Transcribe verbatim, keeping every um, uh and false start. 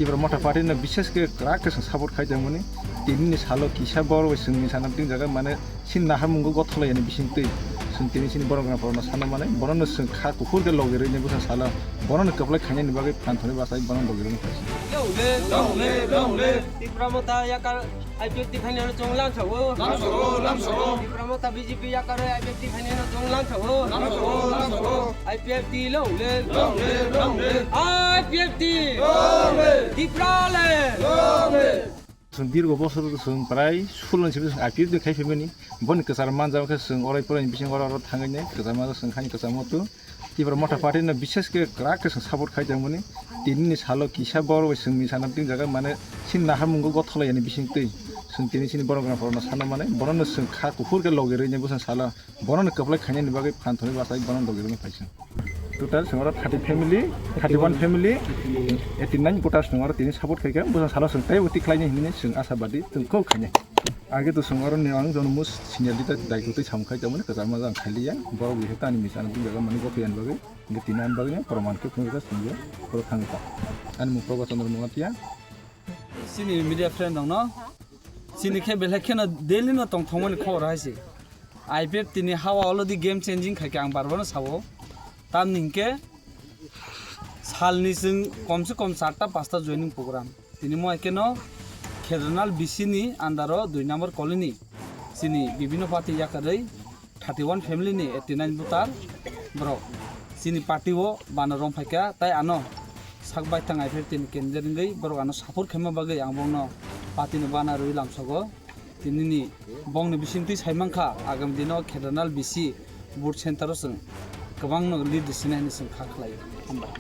Tipra Motha Party no bishes khe kwrak khe chwng support khai tongmani. Tini ni salo kisa borok bai chwngni sana twi jaga mane sin naharmungo gotholai yani bising twi. Chwng tini sini borok rok no sana mane borok no chwng kha kuphur khe logi rwini bwsa salo borok no kwplai khainani bagwi phan thani bachai borok no logi rwni khaisi. Long live, long live, long live. Tipra Motha yakar I P F T phainani chwng lamsao. Lamsao, lamsao. Tipra Motha B J P yakar I P F T phainani chwng lamsao. Lamsao, lamsao. I P F T long live. Long live, long live. I P F T. Long live. Tipra land. Long live. Chwng dirgo bosor chwng prai sulon sibwi chwng I P F T khai phaimani. Boni kwchar manjak khe chwng orai porai bising oro oro thangwi nai kwchar manjak chwng khani kwchar moto. Tipra Motha Party no bishes khe kwrak khe chwng support khai tongmani. Tini ni salo kisa borok bai chwngni sana twi jaga mane sin naharmungo gotholai yani bising twi. Chwng tini sini borok rok no sana mane borok no chwng kha kuphur khe logi rwini bwsa salo. Bono ni kwplai khainani bagwi phan thani bachai bono logi rwni phaising. Total chwng oro thirty family, thirty one family, eighty nine voters chwng oro tini support khaikha. Bwsa salo chwng teibo tikhlaini hinwi chwng asabadi chwng kok khainai. Age to chwng oro ni ang jono mus senior leader daitwtwi samung khai tongmani kwchangma jang khailiya. Borok bai khe tani misa ani jaga mani gotho yani bagwi. Hingke tini ani bagwi proman khe phunukjak chwngbo borok thangwi kha. Ani mung Proba Chandra Nungatiya. Chini media friend rokno chini khe belai kheno daily no tongthokmani khobor hai se. I P F T ni hawa already game changing khai khe ang bar bar no sao. Tamni hinkhe salni chwng kom se kom charta pasta joining program. Tini mo hai kheno Khedranal B C ni under o dui number colony chini bibino party yakarwi thirty one family ni eighty nine voter borok chini party o bana rom phaikha, tai ano sak baithang I P F T ni candidate wngwi borok ano support khaima bagwi ang bongno party ni bana rwi lamsogo. Tinini bongni bisingtwi saimankha, agam dino Khedranal B C vote center o chwng kwbangno lead rwsinai hinwi chwng kha khlai. Hambai.